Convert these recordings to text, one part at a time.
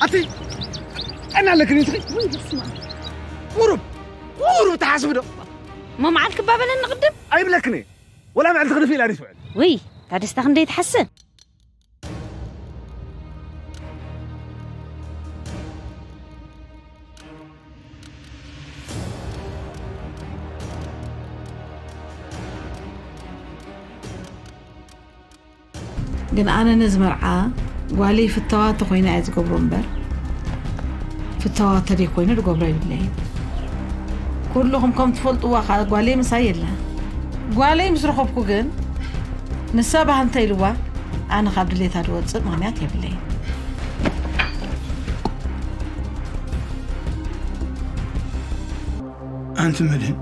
ኣቲ፣ ጥዕና ኣለክን ኢኺ? ውይ፣ በስመ ኣብ። ቁሩብ፣ ቁሩብ ተሓስቢ ዶ? እሞ መዓል ክባበለኒ ቅድም? ኣይብለክን እየ። ወላ መዕልቲ ክድፊ ኢላ ዲስ ውዕል? ውይ፣ እታ ደስታ ክንደይ ትሓስብ? ግን ኣነ ነዚ መርዓ ጓለይ ፍተዋ ተኾይና እየ ዝገብሮ እምበር፣ ፍተዋ ተደይኮይኑ ዝገብሮ የብለይን። ኩልኹም ከም ትፈልጥዋ ኸዓ ጓለይ ምሳይ የላ። ጓለይ ምስ ረኸብኩ ግን ንሳ ባህ እንተ ኢልዋ ኣነ ካብ ድሌታ ዝወፅእ ምኽንያት የብለይን። ኣንቲ መድህን፣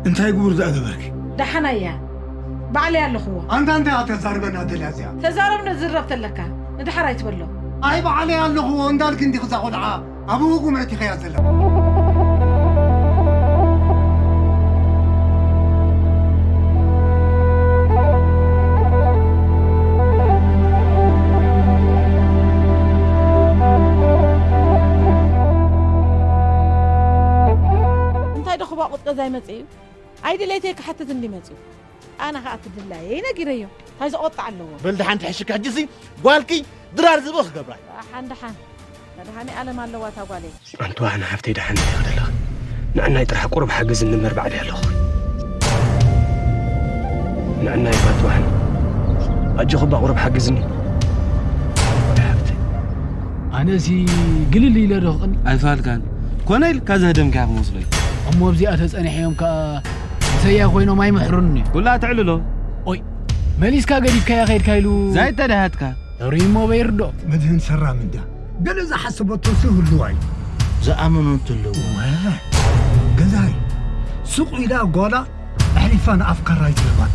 እንታይ ግቡር ደኣ ገበርኪ? ደሓና እያ። ባዕለይ ኣለኽዎ። ኣንታ እንታይ እያ ተዛርበና ደልያ እዚኣ? ተዛረብ ነዝረብ ተለካ፣ ንደሓር ኣይትበሎ። ኣይ ባዕለይ ኣለኽዎ እንዳልኪ እንዲኺ እዛ ቆልዓ ኣብ እውጉ መእቲኸያ ዘለኻ። እንታይ ዶ ክባቑጥ ገዛ ይመጽእ እዩ? ኣይ ድሌተይ ክሓትት እንዲ መጽኡ። ኣነ ኸኣ እቲ ድላየይ ነጊረዮ። እንታይ ዝቆጣ ኣለዎ? በል ደሓን ትሕሽኪ ሕጂሲ ጓልኪ ድራር ዝብኢ ክገብራ እዩ። ደሓን ደሓን። መድሃኔ ኣለም ኣለዋ እታ ጓለይ። ኣንቲ ዋህን ሓፍተይ ደሓን ዲኺ ዘለኺ? ንዕናይ ጥራሕ ቁሩብ ሓግዝኒ እምበር ባዕለይ ኣለኹ። ንዕናይ ባት ዋህን። ኣጆኺ እባ ቁሩብ ሓግዝኒ። ወዲ ሓፍተይ። ኣነሲ ግልል ኢለ ዶ ክቕኒ? ኣይፋልካን። ኮነ ኢልካ ዘህደምካያ ክመስሎ እዩ። እሞ ኣብዚኣ ተጸኒሐዮም ከኣ ምሰያ ኮይኖም ኣይምሕሩኒ። ኩላ ትዕልሎ። ኦይ፣ መሊስካ ገዲፍካያ ከይድካ ኢሉ። ዛይድ ተዳሃትካ። ሕሩይ እሞ በይርዶ። መድህን ሰራም እንዳ። ገለ ዝሓሰበቶ ሲ ህልዋ እዩ። ዝኣመኖ እንትህልው። ወ-፣ ገዛይ፣ ሱቕ ኢላ ጓላ ኣሕሊፋ ንኣፍካራ ኣይትህባን።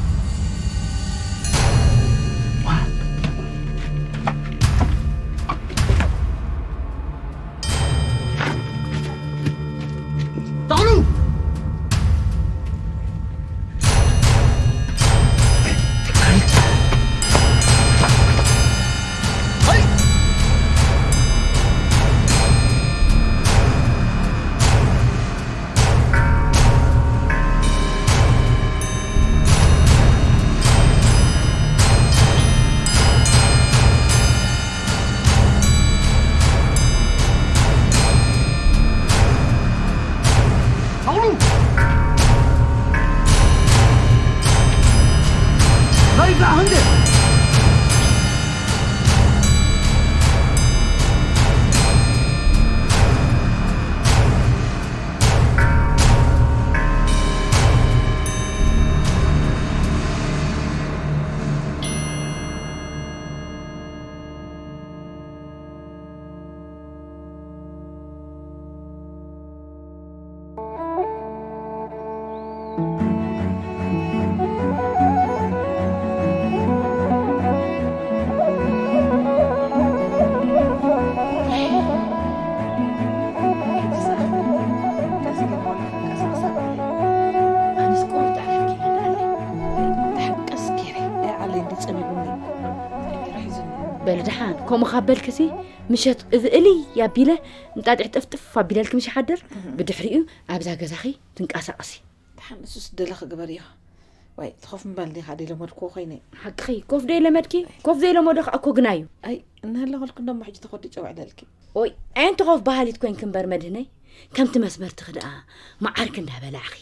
ተኽሉ! ኣነስ ቁሩብ ጣዕሳ ኪኢለ ደኣለይ። ተሓቀስ ገይረ። ኣይ ዓለይ እንዲ ጸሚሙኒ። በል ደሓን፣ ከምኡ ካብ በልክሲ፣ ምሸት እዚ እልይ ኣቢለ፣ እንጣጢሕ ጥፍጥፍ ኣቢለልኪ ምሽ ይሓድር፣ ብድሕሪኡ ኣብዛ ገዛኺ ትንቀሳቐሲ። ደሓን ንሱስ ደለኺ ግበርዮ። ዋይ፣ ትኾፍ ምባል ዲኻ ደይለመድክዎ ኮይነ። ሓቅኺ፣ ኮፍ ደይለመድኪ? ኮፍ ዘይለመዶ ከኣ እኮ ግና እዩ። ኣይ፣ እናሃለኸልኩ እንደሞ ሕጂ ተኾዲጨ ውዕለልኪ። ኦይ፣ ኣየንቲ ኮፍ በሃሊት ኮይንኪ እምበር መድህነይ። ከምቲ መስመርትኺ ደኣ መዓርኪ እንዳበላዕኺ፣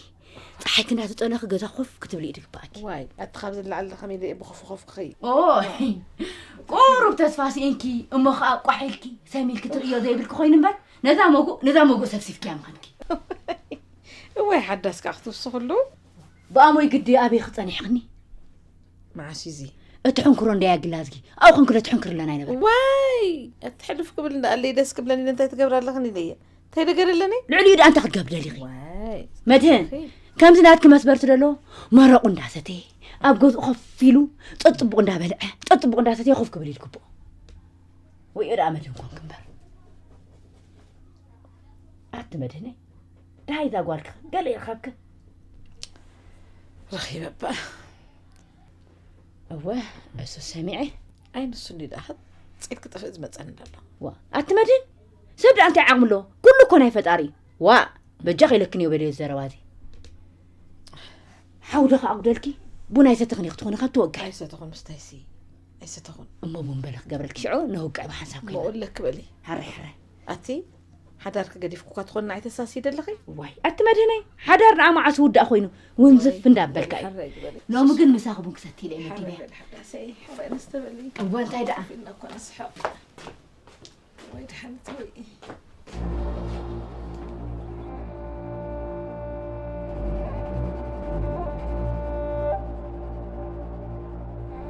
ጸሓይኪ እንዳተጠለኺ ገዛ ኮፍ ክትብሊ እዩ ዝግባኣኪ። ዋይ፣ ኣቲ ካብዚ ንላዕሊ ከመይ ኢለ እየ ብኾፍ ኮፍ ክኸይድ? ኦይ፣ ቁሩብ ተስፋ ስኢንኪ፣ እሞ ኸኣ ቋሕ ኢልኪ፣ ሰም ኢልኪ ትርእዮ ዘይብልኪ ኮይኑ እምበር፣ ነዛ መጉእ፣ ነዛ መጉእ ሰፍሲፍክያ ምዃንኪ። እዋይ፣ ሓዳስ ከኣ ክትውስኽሉ። ብኣሞይ ግዲ ኣበይ ክጸኒሕክኒ? መዓስ እዩ እዚ? እቲ ሕንክሮ እንዳ ያግላዝጊ፣ ኣብኡ ኮንክለ ትሕንክርለን ኣይነበረ። ዋይ፣ እቲ ሕልፍ ክብል እንዳኣለይ ደስ ክብለኒ ኢለ እንታይ ትገብራ ኣለኽን ኢለ እየ። እንታይ ደገር ኣለኒ? ልዕሊኡ ደኣ እንታይ ክትገብር ደሊኺ? ዋይ። መድህን፣ እኺ። ከምዚ ናትኪ መስበርቲ ደሎ፣ መረቑ እንዳሰተየ፣ ኣብ ገዝኡ ኮፍ ኢሉ፣ ጸጥቡቕ እንዳበልዐ፣ ጸጥቡቕ እንዳሰተየ ኮፍ ክብል እዩ ዝግብኦ። ወዮ ደኣ መድህን ኮንክ እምበር። ኣቲ መድህነይ፣ ደሃይ እዛ ጓልኪ ገለ ይረኸብኪ? ረኺበ እባ። እወ፣ እሱ ሰሚዐ። ኣይ ንሱ እንዲ ደኣ ጺል ክጠፍእ ዝመጸኒ ዘሎ። ዋ፣ ኣቲ መድህን፣ ደኣ እንታይ ዓቕሚ ኣለዎ? ኩሉ እኮ ናይ ፈጣሪ እዩ። ዋእ፣ በጃኺ ኢለክን እየ በልዮ ዘረባ እዚ። ሓው ዶ ከኣ ኣጉደልኪ? ቡን ኣይሰተኽን ኢኺ ትኾኒ ካብ ትወግሒ። ኣይሰተኹን ምስታይሲ። ኣይሰተኹን። እሞ ቡን በለ ክገብረልኪ ሽዑ ነውቅዕ ብሓንሳብ ከይና። መወለክ በሊ። ሕራይ ሕራይ። ኣቲ ሓዳርኪ ገዲፍኩካ ትኾንና ኣይተሳስይ ደለኺ? ዋይ ኣቲ መድህነይ፣ ሓዳር ደኣ መዓስ ውዳእ ኮይኑ ውንዝፍ እንዳበልካ እዩ። ሕራይ ግበሪ። ሎሚ ግን ምሳኺ ቡን ክሰቲ ኢለ እየ መዲበያ። ሕራይ በሊ ሓዳሰይ፣ ሕራይ ኣንስተ በሊ። እወ እንታይ ደኣ? ኢልና እኮ ንስሕቕ። ወይ ድሓን ትርኢ።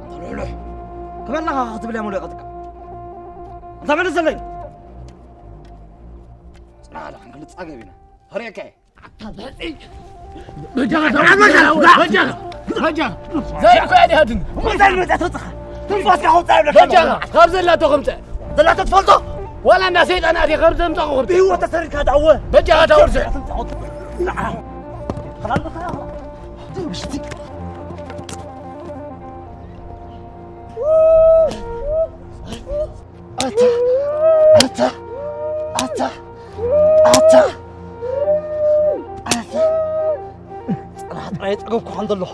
ኣንታ ልሕሉሕ፣ ክበላኻ ክትብል እያ ሙሉእ ቀጥቃ። ኣንታ መለሰለይ። ጽናሕ ደሓን ክንጻገብ ኢና። ህርየካ እየ። ኣታ ዘሕጺ። በጃኻ ተው። በጃኻ፣ በጃኻ፣ በጃኻ። ዘይ እኮ እያ ዲሃ ድን። እንታይ ልመጽእ ተውጽኻ? ትንፋስካ ከውጽእ ይብለካ በጃኻ፣ ኣለኹ። ካብ ዘላቶ ከምጽእ። ዘላቶ ትፈልጦ? ዋላ እንዳ ሰይጣን ኣትየ ካብ ዘምጻኹ ከምጽእ። ብህይወት ተሰሪርካ ትዓወ። በጃኻ ተውርሰ። ንዓ። ሓላል በኻ። ትንግስቲ። ኣታ፣ ኣታ፣ ኣታ፣ ኣታ፣ ኣታ። ጽናሕ ጥራይ ጸገብኩ ከም ዘለኹ።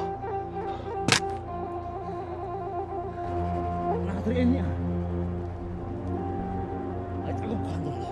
ጽናሕ ትርእየኒ ኢኻ። ኣይጸገብኩ ከም ዘለኹ።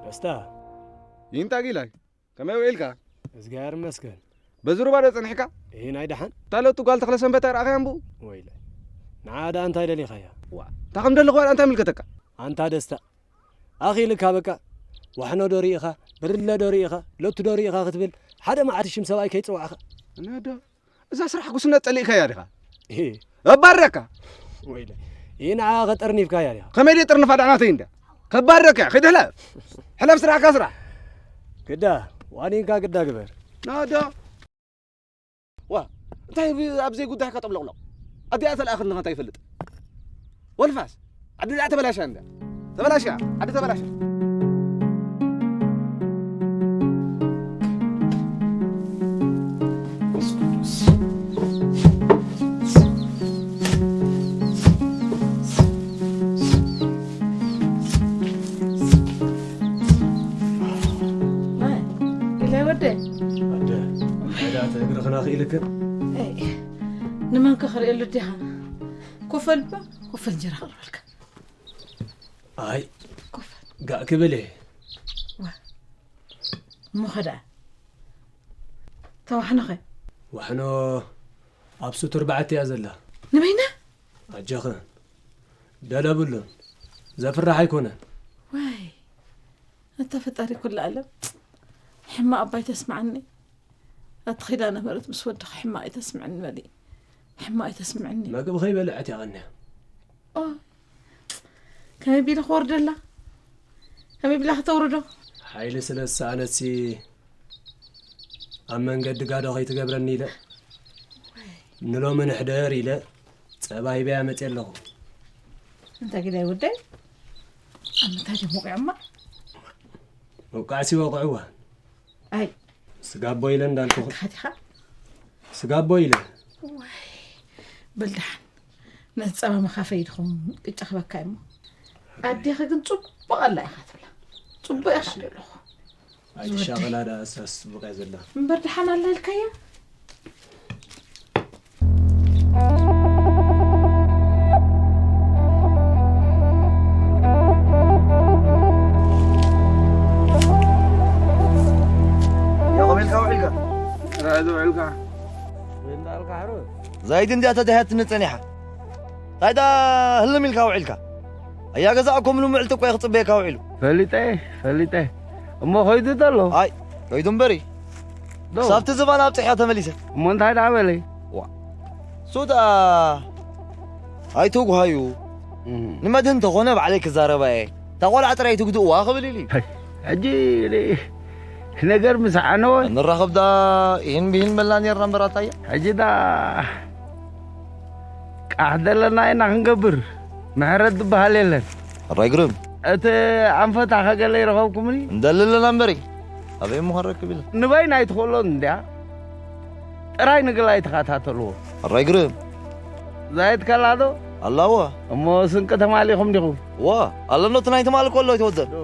ደስታ። ይንታ ጊላይ፣ ከመይ ውዒልካ? እግዚኣብሔር ይመስገን። በዚ ሩባ ዶ ጸኒሕካ? እሂ፣ ናይ ደሓን። እታ ለቱ ጓል ተኽለ ሰንበት ኣይረኣኻያን ብኡ? ወይለ። ንዓ ደኣ እንታይ ደሊኻያ? ዋ፣ እንታይ ከም ደለኹዋ ደኣ እንታይ ምልከተካ? ኣንታ ደስታ፣ ኣኺልካ በቃ። ዋሕኖ ዶ ርኢኻ? ብርለ ዶ ርኢኻ? ለቱ ዶ ርኢኻ ክትብል ሓደ መዓልቲ ሽም ሰብኣይ ከይጽዋዕኻ። ነዶ፣ እዛ ስራሕ ጉስነት ጸሊእካያ ዲኻ? እሂ። እባረካ። ወይለ። ይንዓ ከጠርኒፍካያ ዲኻ? ከመይ ድየ ጥርንፋ ደኣ ናተይ እንድያ? ከባረካ፣ ኺድ ሕለፍ። ሕለፍ ስራሕካ ስራሕ። ግዳ፣ ዋኒንካ ግዳ ግበር። ናዶ። ዋ፣ እንታይ ብ-፣ ኣብ ዘይጉዳይካ ጠብለቕለቕ? ኣዲኣ ተለኣኽልኻ እንታይ ይፈልጥ? ወልፋስ፣ ዓዲ ደኣ ተበላሽያ እንድያ። ተበላሽያ፣ ዓዲ ተበላሽያ። ኢላይ ወደ ኣደ፣ እንታይ ደኣ እቲ እግርኽና ክኢልክን? ኣይ፣ ንመን ከ ክርእየሉ ዲኻ? ኮፍ በል እባ፣ ኮፍ በል እንጀራ ክቕርበልካ። ኣይ፣ ኮፍ በል። ጋእ ክብል እየ። ዋ፣ እሞ ኸ ደኣ? እታ ዋሕኖ ኸ? ዋሕኖ ኣብ ሱቱር በዓቲ እያ ዘላ። ንበይና? ኣጀኽን፣ ደለብሉን፣ ዘፍራሕ ኣይኮነን። ዋይ፣ ኣታ ፈጣሪ ኩሉ ዓለም፣ ሕማቕ እባ ኣይተስምዓኒ። ኣቲ ኪዳነ ምሕረት ምስ ወድኺ ሕማቕ ኣይተስምዕኒ በሊ። ሕማቕ ኣይተስምዕኒ። መግቢ ከይበልዐት እያ ቀንያ። ኦ፣ ከመይ ቢለ ክወርደላ? ከመይ ቢላ ክተውርዶ? ሓይሊ ስለ ዝሰኣነትሲ ኣብ መንገዲ ጋዶ ከይትገብረኒ ኢለ፣ ንሎሚ ንሕደር ኢለ ጸባ ሂበያ መጽየ ኣለኹ። እንታይ ግዳይ ወደይ? ኣብ ምንታይ ድዮም ወቒዖማ? መውቃዕሲ ወቕዕዋ። ኣይ። ስጋቦ ኢለ እንዳልኩኹ። ኣንታ ኸቲኻ? ስጋቦ ኢለ። ዋይ። በል ደሓን። ነቲ ጸባ መኻፈዪ ድኹም ቅጫ ክበካ እሞ። ኣዴኺ ግን ጽቡቕ ኣላ ኢኻ ትብላ። ጽቡቕ ኢኻ ትብላ። ኣይትሻቐላ ደኣ፣ እሳስ ጽቡቕ እያ ዘላ። እምበር ደሓን ኣላ ኢልካያ? ያቆም ኢልካ ውዒልካ? ራእይ ውዒልካ? እንዳልካ ሕሩር። ዛይድ እንዲያ ተዳህያትኒ ጸኒሓ። ታይዳ ህልም ኢልካ ውዒልካ? ኣያ ገዛ እኮ ሙሉ ምዕልቲ እኮ እዩ ክጽበየካ ውዒሉ። ፈሊጠ፣ ፈሊጠ። እሞ ኸይዱ ዘሎ? ኣይ፣ ከይዱ እምበሪ። ዶ? ክሳብቲ ዝባን ኣብፅሕያ ተመሊሰ። እሞ እንታይ ደኣ በለይ? ዋ። ሱታ ኣይትጉሃዩ። እም። ንመድህን ተኾነ ባዕለይ ክዛረባ እየ። እታ ቆልዓ ጥራይ ትጉድእዋ ክብል ኢሉ እዩ። ሕጂ ሪ-፣ ነገር ምስ ዓነወ። ንራኸብ ዳ ይህን ብይን መላ ኔርና እምበር ኣታያ። ሕጂ ዳ ቃሕ ዘለና ኢና ክንገብር። ምሕረት ዝበሃል የለን። ኣራይ ግርም። እቲ ኣንፈታ ከገለ ይረኸብኩምኒ? እንደሊ ኣለና እምበሪ። ኣበይ እሞ ክንረክብ ኢለ? ንበይና ኣይትኽእሎን እንድያ። ጥራይ ንግላይ ተኸታተልዎ። ኣራይ ግርም። ዛየት ከላ ዶ? ኣላዋ። እሞ ስንቂ ተማሊኹም ዲኹም? ዋ፣ ኣለኖ እቲ ናይ ትማሊ ከሎ ኣይተወደን። ዶ?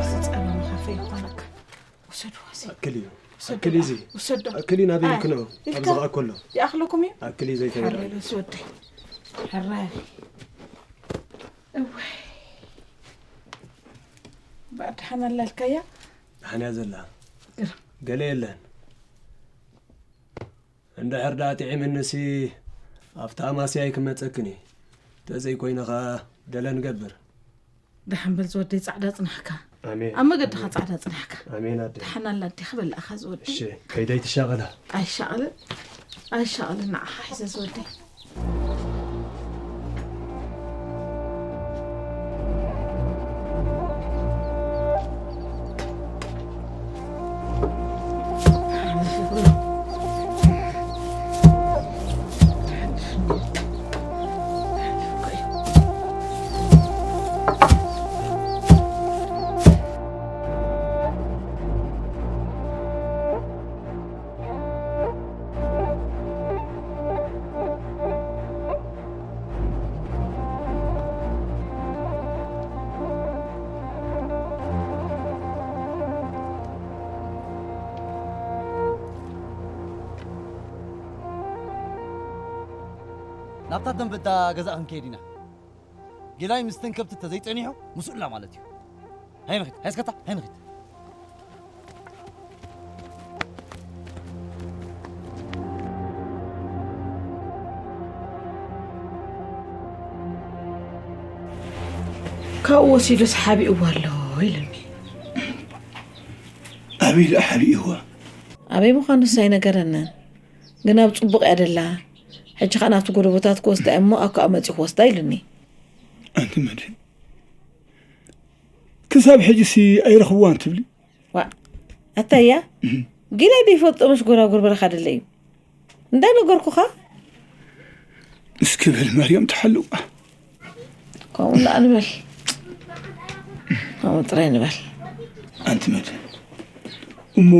እዚ ጸባ መኻፈ ይኾነካ። ውሰድዋ፣ እዚ። ኣክሊ። ውሰዶ፣ ኣክሊ እዚ። ውሰዶ። ኣክሊ ናበይ ኣይ፣ ይክነው? ኢልካ ኣብዚ ከኣ ከሎ። ይኣኽለኩም እዩ? ኣክሊ ዘይተበልዐ። ሕራይ በል፣ ዝወደይ። ሕራይ። እዋይ። ብኣድሓን ኣላልካያ? ደሓን እያ ዘላ። ግርም። ገለ የለን። እንድሕር ደኣ ጥዒምንሲ፣ ኣብታ ማስያይ ክመጸክን እየ። ተዘይኮይነ ኸኣ ደለ ንገብር። ደሓን በል ዝወደይ፣ ጻዕዳ ጽናሕካ። ኣሜን። ኣብ መገድኻ ኣሜን። ጻዕዳ ጽናሕካ። ኣሜን ኣደ። ደሓን ኣላ ኣዴኻ በላእኻ ዝወደይ። እሺ፣ ከይደይ ትሻቐላ። ኣይሻቐልን፣ ኣይሻቐልን ንዓኻ ሒዘ ዝወደይ። ናብታ ደንበ እታ ገዛ ክንከይድ ኢና። ጌላይ ምስተን ከብቲ ተዘይጸኒሑ ምስኡላ ማለት እዩ። ሃይ ንኺድ፣ ሃይ እስከታ፣ ሃይ ንኺድ። ካብኡ ወሲዱስ ሓቢእዋ ኣሎ ኢሉኒ። ኣበይ ደኣ ሓቢእዋ? ኣበይ ምዃኑስ ኣይነገረንን። ግን ኣብ ጽቡቕ እያ ደላ። ሕጂ ኸኣ ናብቲ ጎደቦታት ክወስዳ እየ እሞ፣ ኣኮኣ መጺኡ ክወስዳ ኢሉኒ። ኣንቲ መድህን፣ ክሳብ ሕጂሲ ኣይረኽብዋን ትብሊ? ዋእ፣ ኣታያ፣ እህ። ጊላይ ደይፈልጦ መሽ ጎራጉር በረኻ ደለ እዩ። እንዳነገርኩኻ። እስኪ በል መርያም ትሓልዋ። ከምኡ ደኣ ንበል። ከምኡ ጥራይ ንበል። ኣንቲ መድህን፣ እሞ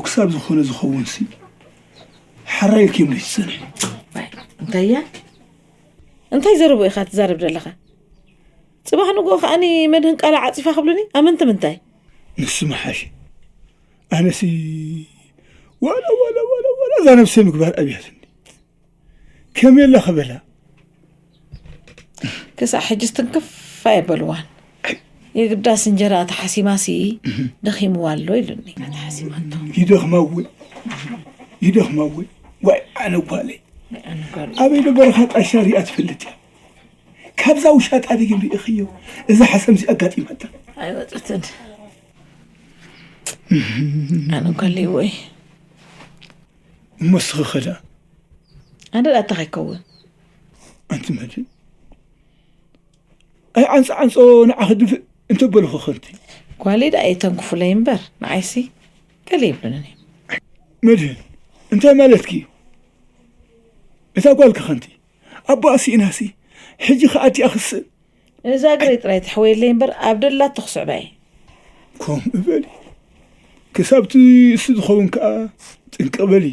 ክሳብ ዝኾነ ዝኸውንሲ፣ ሓራይ ኢልኪ እምኒ ትጸንሒ። ዋይ፣ እንታይ እያ? እንታይ ዘረቦ ኢኻ ትዛረብ ዘለኻ? ጽባሕ ንግሆ ከኣኒ መድህን ቃላ ዓጺፋ ክብሉኒ? ኣመንቲ ምንታይ? ንሱ ምሓሸ። ኣነሲ ዋላ፣ ዋላ፣ ዋላ፣ ዋላ እዛ ነብሰይ ምግባር ኣብያትኒ። ከመይ ኣላ ክበላ? ክሳዕ ሕጂ ስትንክፍ ኣየበልዋን። የግዳስ እንጀራ ተሓሲማሲ እህ። ደኺምዋ ኣሎ ኢሉኒ። ተሓሲማ እንዶ። ይደኽማ እወ፣ ይደኽማ እወ። ዋይ ኣነ ጓለይ። ኣነ ጓለይ። ኣበይ ዶ በረኻ ጣሻ ሪኣ ትፈልጥ እያ? ካብዛ ውሻጣ ድግን ርኢኽዮ? እዛ ሓሰምዚ ኣጋጢማታ። ኣይወጸትን። ኣነ ጓለይ ወይ። እሞ እስኺ ኸዳ? ኣነ ደኣ እንታይ ከይከውን? ኣንቲ መድህን። ኣይ ዓንጾ ዓንጾ ንዓኺ ድፍእ እንተበልኹ ኸንቲ። ጓለይ ደኣ የተንክፉለይ እምበር፣ ንዓይሲ ገለ ይብሉንን እዮም። መድህን፣ እንታይ ማለትኪ እዩ? እታ ጓልኪ ኸንቲ? ኣቦኣ ስኢናሲ፣ ሕጂ ኸኣ ኣዲኣ ክስእን። እዛ እግረይ ጥራይ ትሕወየለይ እምበር፣ ኣብ ደላቶ ክስዕባ እየ። ከምኡ በሊ። ክሳብቲ እሱ ዝኸውን ከኣ ጥንቅቕ በሊ።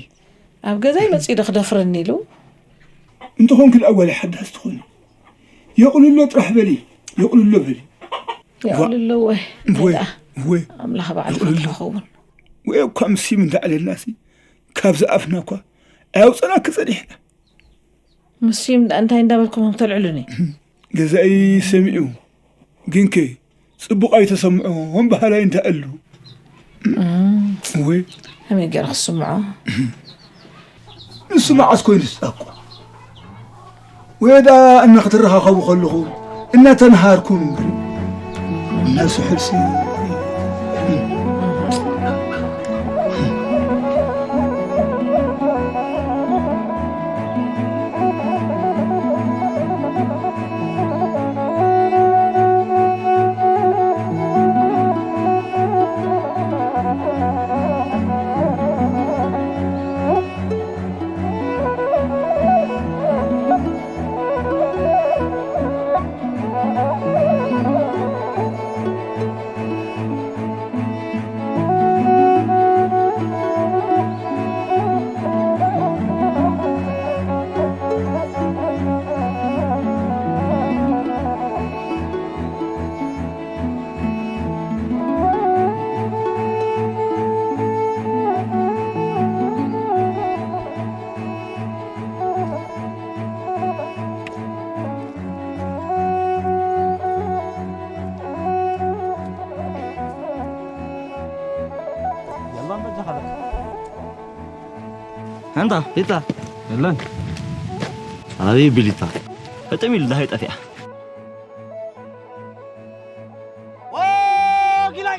ኣብ ገዛይ መጺኡ ዶ ክደፍረኒ ኢሉ? እንተኾንኪ ደኣ ጓለይ ሓዳስ ትኾኒ። የቕልሎ ጥራሕ በሊ፣ የቕልሎ በሊ። የቕልሎ ወይ፣ ወይ፣ ደኣ ወይ፣ ኣምላኽ ባዕልኻ የቕልሎ። ትኸውን። ወይ እኳ ምስ ሲም እንዳዕለልናሲ፣ ካብዚ ኣፍና እኳ ኣየውጸናኪ ጸኒሕና። ምስ ሲም ደኣ እንታይ እንዳበልኩም ተልዕሉኒ? ገዛኢ ሰሚዑ፣ ግንከ ጽቡቕ ኣይተሰምዖን በሃላይ እንዳ ኣሉ። እም። ወይ? ከመይ ገይረ ክስምዖ? ንሱ መዓስ ኮይኑ ዝጻቆ? ወዳ እነ ክትረኻኸቡ ከለኹ እናተንሃርኩም እምበር፣ እነ ስሑልሲ ኣንታ ቢታ የለን። ኣበይ ቢሊታ? ፈጠም ኢሉ ዳሃይ ጠፊኣ። ጊላይ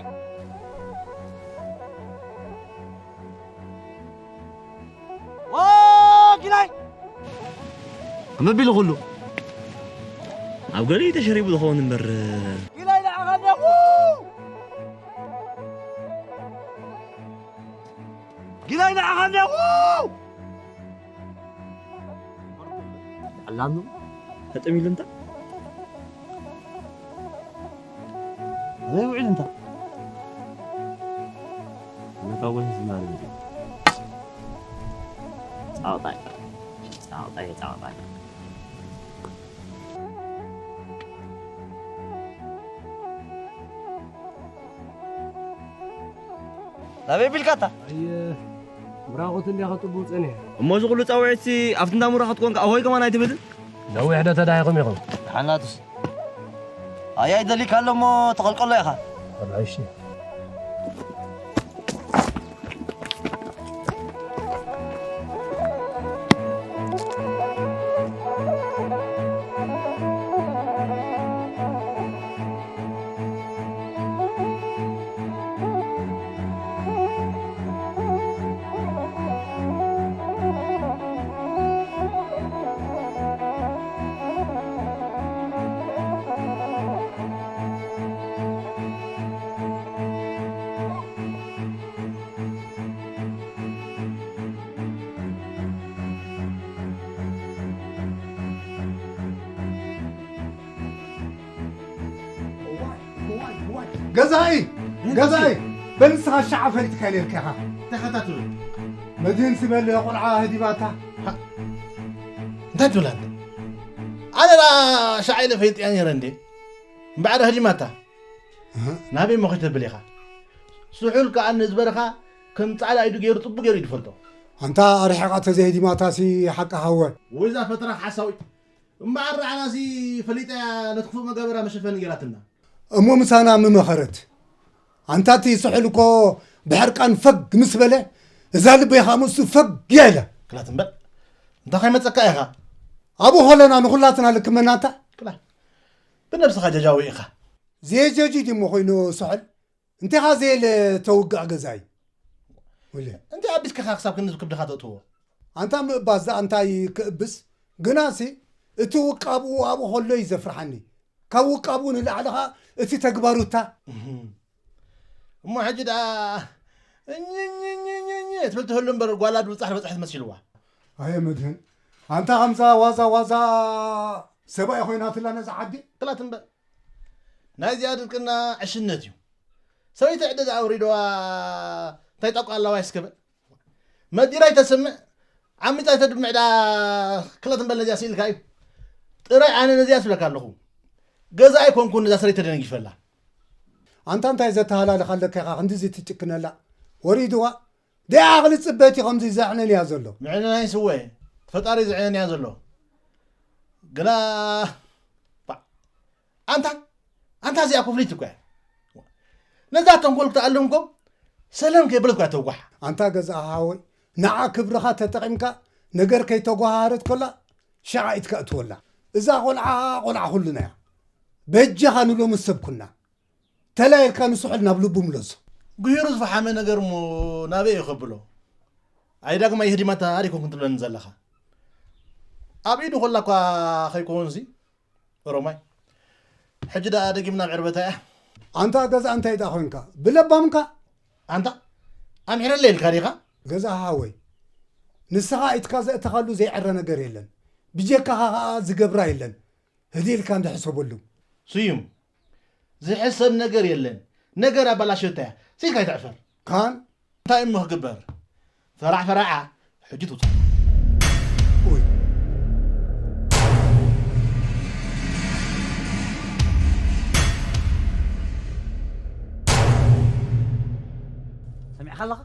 ጊላይ ከመቢሉ ኩሉ ኣብ ገሊኡ ተሸሪቡ ዝኸውን እምበር። ጊላይ ንዓኻ ኣለኹ። ጊላይ ንዓኻ ኣለኹ። ኣላም ተጠሚሉ እንታ ኣበይ ውዒል እንታ ነካወን ዝማሪ ጻውጣይ ጻውጣይ ጻውጣይ ናበይ ቢልካታ? ብራቑት እንዲያ ከጥቡ ጸኒሐ። እሞ እዚ ኩሉ ጻውዒትሲ ኣብቲ እንዳሙራ ክትኮንካ ኣሆይ ከማን ኣይትብልን? ነዊሕ ዶ ተዳሂኹም ኢኹም? ሓናቱስ ኣያይ ደሊካ ኣሎ እሞ ተቐልቀሎ ኢኻ። እሺ። ገዛኢ ገዛኢ በል ንስኻ ሻዕ ፈሊጥካ ነርካ ኢኻ። እንታይ ኸታ ትብል? መድህን ዝበል ቆልዓ ህዲባታ። እንታይ ትብል ኣንተ? ኣነ ደኣ ሻዕ ኢለ ፈሊጥያ ነይረ እንዴ? እምበዓር ህዲማታ ናበይ እሞ ከይተብል ኢኻ? ስሑል ከኣ ነዚ በረኻ ከም ጻዕዳ ኢዱ ገይሩ ጽቡቕ ገይሩ እዩ ዝፈልጦ። ኣንታ ኣርሒቓ ተዘይህዲማታሲ ሓቂ ሃወ። ወይዛ ፈትራ ሓሳዊት እምበኣር ንዓናሲ ፈሊጣያ ነቲ ክፉእ መጋበራ መሸፈኒ ገይራትና። እሞ ምሳና ምመኸረት። ኣንታ እቲ ስሑል እኮ ብሕርቃን ፈግ ምስ በለ እዛ ልበይ ኸኣ ምስኡ ፈግ እያ ኢላ። ክላት እምበር እንታይ ከይመጸካ ኢኻ? ኣብኡ ኸለና ንኹላትና ልክመና ኣንታ። ክላት ብነብስኻ ጀጃዊ ኢኻ። ዘየጀጂ ድሞ ኾይኑ ስሑል እንቴኻ ዘየለ ተውግዕ ገዛይ። ወለ እንታይ ኣቢስካ ኢኻ ክሳብ ክንድዚ ክብድኻ ተእትዎ? ኣንታ ምእባስ ደኣ እንታይ ክእብስ? ግናሲ እቲ ውቃብኡ ኣብኡ ከሎ እዩ ዘፍርሓኒ። ካብ ውቃብኡ ንላዕሊ ኸኣ እቲ ተግባሩታ። እሞ ሕጂ ደኣ እኝኝኝኝኝ ትብል ትህሉ እምበር ጓላ ድብጻሕ በጻሒ ትመስልዋ። ኣየ መድህን ኣንታ ከምዛ ዋዛ ዋዛ ሰብኣይ ኮይናትላ ነዛ ዓዲ። ክላት እምበር ናይዚኣ ድርቅና ዕሽነት እዩ። ሰበይቲ ዕደ ደኣ ኣውሪድዋ እንታይ ጣቋ ኣለዋ ይስከበ። መዲራ ኣይተስምዕ ዓሚጻ ኣይተድምዕ ደኣ ክለት እምበል ነዚኣ ስኢልካ እዩ። ጥራይ ኣነ ነዚኣ ስብለካ ኣለኹ። ገዛ ኣይኮንኩን ነዛ ሰበይቲ ተደንጊፈላ። ኣንታ እንታይ ዘተሃላልኻ ኣለካ ኢኻ ክንድዚ ትጭክነላ? ወሪድዋ ደይ ዓቕሊ ጽበቲ ከምዚ ዘዕነን እያ ዘሎ። ምዕነናይ ስወ ፈጣሪ ዝዕነን እያ ዘሎ። ግና ኣንታ ኣንታ እዚኣ ኮፍሊት እኮ እያ። ነዛ ተንኮል ክትኣልም እኮ ሰለም ከይበለት እኮ እያ ተውጓሕ። ኣንታ ገዛእ ሓወይ ንዓ ክብርኻ ተጠቒምካ ነገር ከይተጓሃሃረት ከላ ሸዓ ኢድካ እትወላ። እዛ ቆልዓ ቆልዓ ኩሉና እያ። በጃኻ ንሎምስ ሰብ ኩና። ተላየልካ ንስሑል ናብ ልቡ ምለሶ። ጉሂሩ ዝፈሓመ ነገር እሞ ናበይ እዩ ከብሎ? ኣይ ዳግማይ ህዲማታ ኣይኮንኩን ትብለኒ ዘለኻ? ኣብ ኢዱ ኮላ እኳ ከይኮንሲ ኦሮማይ። ሕጂ ደኣ ደጊምና ኣብ ዕርበታ እያ። ኣንታ ገዛ እንታይ ደኣ ኮንካ? ብለባምካ? ኣንታ ኣምሒረለይ ኢልካ ዲኻ? ገዛ ሃወይ። ንስኻ ኢድካ ዘእተኻሉ ዘይዕረ ነገር የለን። ብጀካኻ ኸኣ ዝገብራ የለን። ህድእ ኢልካ እንድሕሰበሉ። ስዩም፣ ዝሕሰብ ነገር የለን። ነገር ኣባላሸታ እያ። ስኢልካ ኣይትዕፈር። ካን እንታይ እሞ ክግበር? ፈራዕ ፈራዓ ሕጂ ትውጻእ። ኡይ። ሰሚዕካ ኣለኻ?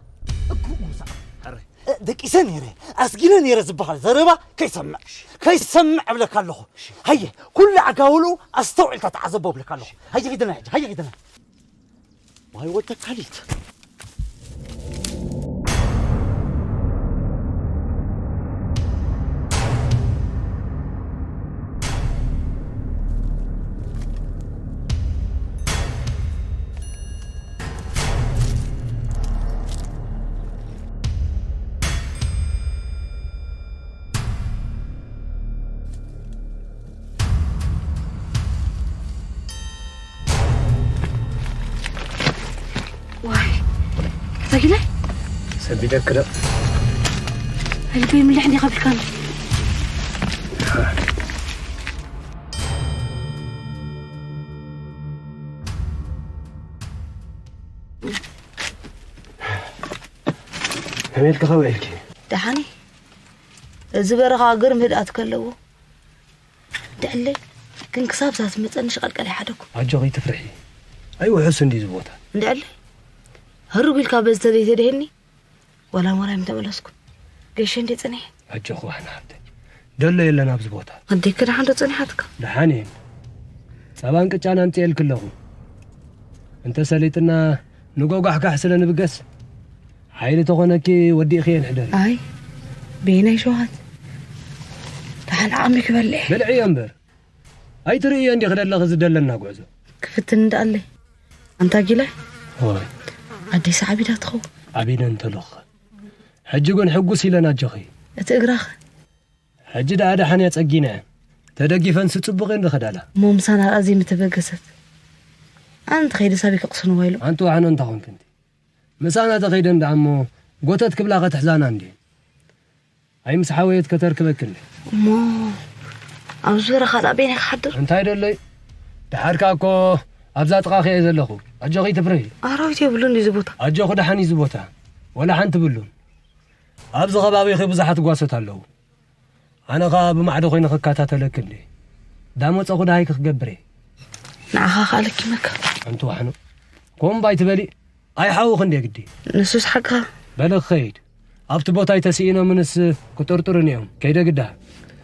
እኩ ሙሳ። ሕረ። እ፣ ደቂሰ ነይረ፣ ኣስጊነ ነይረ ዝበሃል ዘረባ ከይሰምዕ፣ ከይሰምዕ እብለካ ኣለኹ። ሃየ፣ ኩሉ ኣጋውልኡ ኣስተውዒልካ ተዓዘቦ እብለካ ኣለኹ። ሃየ፣ ኺድና ሕጂ፣ ሃየ፣ ኺድና። ማይ ወተካሊት። ዋይ፣ ተጊለ? ሰቢደክ ዶ? ልበይ ምልሕ እንዲኻ ብልካኒ። ከመይ ኢልኪ፣ ከመይ ኢልኪ? ደሓን እየ። እዚ በረኻ ግርም ህድኣት ከለዎ፣ እንድዕለይ ግን ክሳብ እዛ ትመጸኒ ሸቐልቀል ኣይሓደኩ። ኣጆኺ፣ ኣይትፍርሒ። ኣይውሑስ እንዲ እዚ ቦታ። እንድዕለይ ህሩግ ኢልካ በዚ ተዘይተድሄኒ፣ ዋላ ሞራይ ምተመለስኩ። ገይሸ እንዲ ጽኒሐ። ኣጆኺ ዋሕና ሓብተይ። ደሎ የለን ኣብዚ ቦታ። ኣዴኪ ደሓን ዶ ጸኒሓትካ? ደሓን እየን። ጸባን ቅጫን ኣምጽኤልኪ ኣለኹ። እንተ ሰሊጥና ንጎጓሕጋሕ ስለ ንብገስ፣ ሓይሊ ተኾነኪ ወዲእኽየን ሕደሪ። ኣይ፣ በየናይ ሸውሃት? ደሓን ዓቕሚ ክበልዕ እየ። ብልዕዮ እምበር። ኣይትርእዮ እንዲኺ ደለኺ ዝደለና ጉዕዞ። ክፍትን እንዳኣለይ። ኣንታ ጊላይ? ኦይ። ኣደይ ሰዓቢዳ ትኸውን? ዓቢደ እንተሎኸ። ሕጂ ግን ሕጉስ ኢለን ኣጆኺ። እቲ እግራኸ? ሕጂ ደኣ ደሓን እያ ጸጊነ። ተደጊፈንሲ ጽቡቕ እየን ዝኸዳላ። እሞ ምሳና ደኣ ዘይምተበገሰት? ኣነ እንተኸይደ ሳበይ ከቕስንዋ ኢሉ? ኣንቲ ዋሕኖ እንታ ኾንክንቲ? ምሳና ተኸይደን ደኣ እሞ ጎተት ክብላ ከትሕዛና እንዴ? ኣይ ምስ ሓወየት ከተርክበክን። እሞ ኣብዚ በረኻ ደኣ በይነይ ክሓድር? እንታይ ደለይ? ደሓርካ እኮ ኣብዛ ጥቓኺ እየ ዘለኹ። ኣጆኺ ትፍርሂ። ኣራዊት የብሉን ድዩ እዚ ቦታ? ኣጆኺ ደሓን እዩ እዚ ቦታ። ወላ ሓንቲ ብሉን። ኣብዚ ከባቢኺ ብዙሓት ጓሶት ኣለዉ። ኣነ ኸኣ ብማዕዶ ኮይነ ክከታተለኪ እንዴ። ዳመጸኹ ደሃይኪ ክገብር እየ። ንዓኻ ኸኣ ለኪመካ። ኣንቲ ዋሕኑ። ከምኡ እምባ ኣይትበሊ። ኣይሓውኺ እንዴ ግዲ። ንሱስ ሓቅኻ። በሊ ክኸይድ። ኣብቲ ቦታ ኣይተስኢኖምንስ ክጥርጥሩኒ እዮም። ከይደ ግዳ።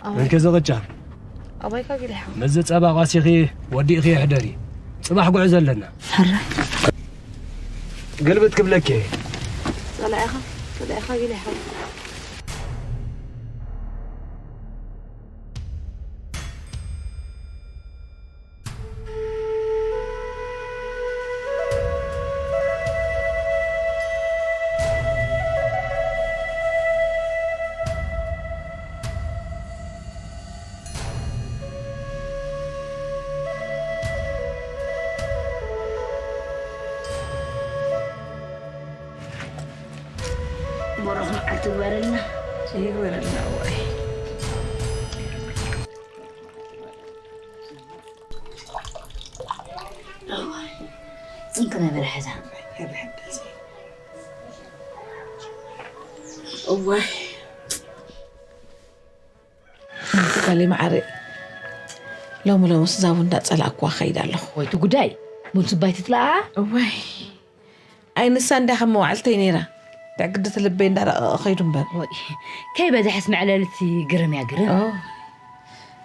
ኣዋይ። እንኪ እዚ ቅጫ። ኣባይካ ጊለ ሓው። ምስዚ ጸባ ቋሲኺ ወዲእኺ ይሕደሪ። ጽባሕ ጉዕዞ ኣለና። ሕራይ። ግልብጥ ክብለኪ እየ። ጸላኢኻ፣ ጸላኢኻ ጊለ ሓው። ብሩኽ መዓልቲ ይግበረልና። ይግበረልና። እዋይ። እዋይ። ጽንቂ ነበረ ሕዛ። እዋይ። ጋለይ መዓረይ፣ ሎሚ ሎምስ እዛ ቡን እንዳጸላእኩዋ ከይድ ኣለኹ። ወይ እቲ ጉዳይ፣ ቡን ስባይ ትጽላኣ? እዋይ፣ ኣይ ንሳ እንድያ ከም መዋዕልተይ ነይራ። ትዕግድቲ ልበይ እንዳረቐቐ ከይዱ እምበር። ወይ፣ ከይበዝሐስ መዕለልቲ ግርም እያ ግርም። ኦ፣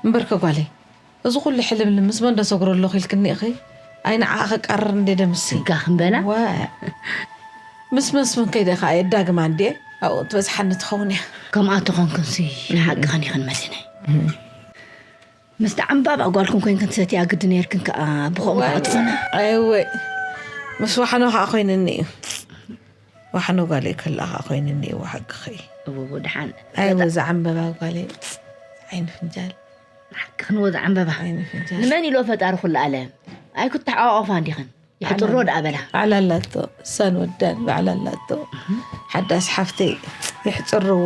እምበርከ ጓለይ፣ እዚ ኩሉ ሕልምልም ምስ መን ዶ ሰግሮ ኣለኹ ኢልክኒ ኢኺ? ኣይ ንዓኣ ከቃርር እንዴ ደምሲ። ስጋ ክንበላ? ዋ። ምስ መስፍን ከይደ ኸኣ የዳግማ እንዴ ኣብኡ ትበዝሓኒ ትኸውን እያ። ከምኣ ተኾንክንሲ ንሓቅኽን ኢኽን መሲነይ። እህ። ምስቲ ዓምባባ ጓልኩም ኮይንክን ትሰትያ ግዲ ነይርክን ከኣ ብኸምኡ ዋይ፣ ከኣ ትኾና። ኣይወ። ምስ ዋሕኖ ከኣ ኮይንኒ እዩ። ዋሕኖ ጓለይ ከላ ከኣ ኮይንኒ እዩ፣ ሓቅኺ። እዎ፣ ደሓን። ኣይወ፣ እዛ ዓምባባ ጓለይ። ዓይኒ ፍንጃል። ሓቅኽን እዎ፣ እዛ ዓምባባ። ዓይኒ ፍንጃል። ንመን ኢሎ ፈጣሪ ኩሉ ኣለም? ኣይክትተሓቋቆፋ እንዲኽን? ይሕጽሮ ደኣ በላ። ባዕላ ኣላቶ፣ እሳን ወዳን ባዕላ ኣላቶ። ሓዳስ ሓፍተይ፣ ይሕጽርዎ።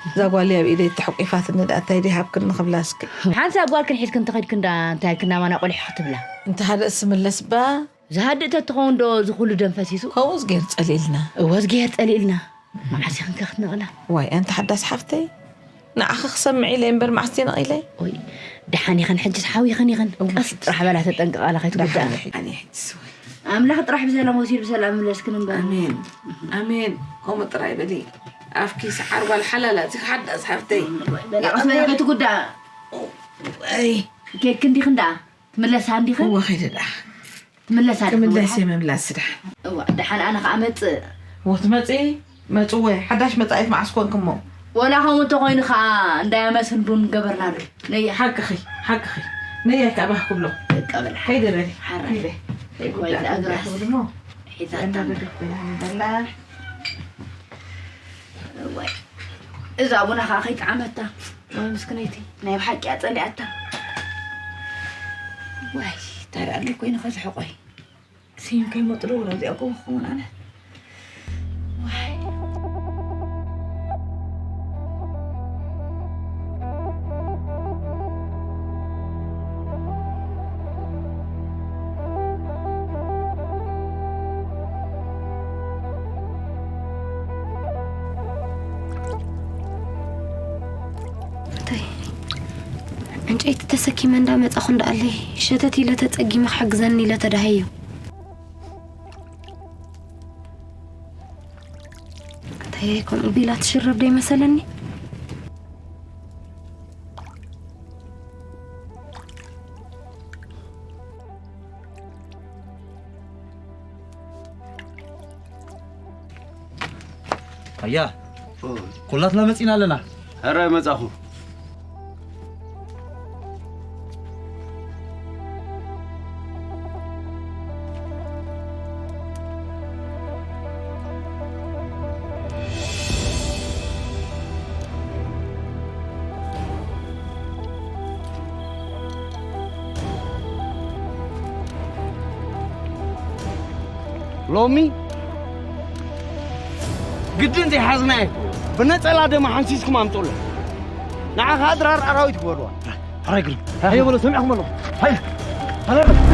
እዛ ጓለይ ኣብ ኢደይ ተሕቂፋትኒ ደኣ እንታይ ደይ ሃብክኒ ክብላ እስኪ። ሓንሳብ ጓልክን ሒዝክን እንተኸድክን ደኣ እንታይ ክናማና ቆሊሑ ክትብላ? እንተ ሓደ ስምለስ ባ። ዝሃድእ ተትኸውን ዶ እዚ ኩሉ ደም ፈሲሱ? ከምኡስ ገይር ጸሊእልና። እወ፣ እዚ ገይር ጸሊእልና። መዓስ ኢኽን ከ ክትነቕላ? ዋይ፣ ኣንቲ ሓዳስ ሓፍተይ፣ ንዓኺ ክሰምዕ ኢለ እምበር መዓስ ነቒለ? ኦይ፣ ደሓን ኢኽን፣ ሕጅስ ሓው ኢኽን ኢኽን። እወ። ቀስ ጥራሕ በላ፣ ተጠንቀቓላ ከይትጉዳእ። ደሓን ኢኺ። ኣነ ሕጅስ ወይ። ኣምላኽ ጥራሕ ብሰላም ወሲዱ ብሰላም ይምለስክን እምበር። ኣሜን፣ ኣሜን። ከምኡ ጥራይ በሊ። ኣፍኪ ሰዓር ጓል ሓላል ኣእቲኺ ሓዳስ ሓፍተይ። በላ፣ ቀስ በላ ከይትጉዳእ። ኣይ። ኬድኪ እንዲኽን ደኣ? ትምለሳ እንዲኽን? እወ፣ ከይደ ደኣ። ትምለሳ ዲኽን ክምለስ ወላ? እየ ምምላስ ደሓን። እዋ፣ ደሓን ኣነ ኸኣ መጽእ። እወ፣ ትመጺ? መጽወ፣ ሓዳሽ መጻኢት መዓስ ኮንክ እሞ? ወላ ከምኡ እንተኾይኑ ኸኣ እንዳያመስን ቡን ገበርናሉ። ነያ። ሓቅኺ፣ ሓቅኺ። ነያ ከኣ ባህ ክብሎ። በቃ በል። ከይደ በሊ። ሓራይ። ከይደ። ወይ ከይጉዳእ ተኣግራስ። ክብሎ እሞ። ሒዛታ። እንዳደገፍ ኮይና በላ። እዋይ፣ እዛ ቡና ኸዓ ከይጠዓመታ። ወይ ምስክነይቲ፣ ናይ ብሓቂ እያ ጸሊኣታ። ዋይ፣ እንታይ ደኣ ኣሎ ኮይኑ ከዝሕቆይ? ስዩም ከይመጡ ዶ ወላ እዚኣ ጎቦ ክኸውን ኣነ? ዋይ። እንታይ? ዕንጨይቲ ተሰኪመ እንዳመጻኹ እንዳኣለይ ሸተት ኢለ ተጸጊመ ክሕግዘኒ ኢለ ተዳህዮ። እንታይ ከምኡ ቢላ ትሽረብ ደይ መሰለኒ? ኣያ፣ ኦ። ኩላትና መጺና ኣለና። ሕራይ መጻኹ። ሎሚ ግድን ዘይሓዝናዮ ብነጸላ ደማ ሓንሲስኩም ኣምጽኡላ። ንዓ ኸኣ ድራር ኣራዊት ግበርዋ። ሕራይ ግርም። ሃየ በሎ፣ ሰሚዕኩም ኣለኹ። ሃየ። ሃየ በሎ።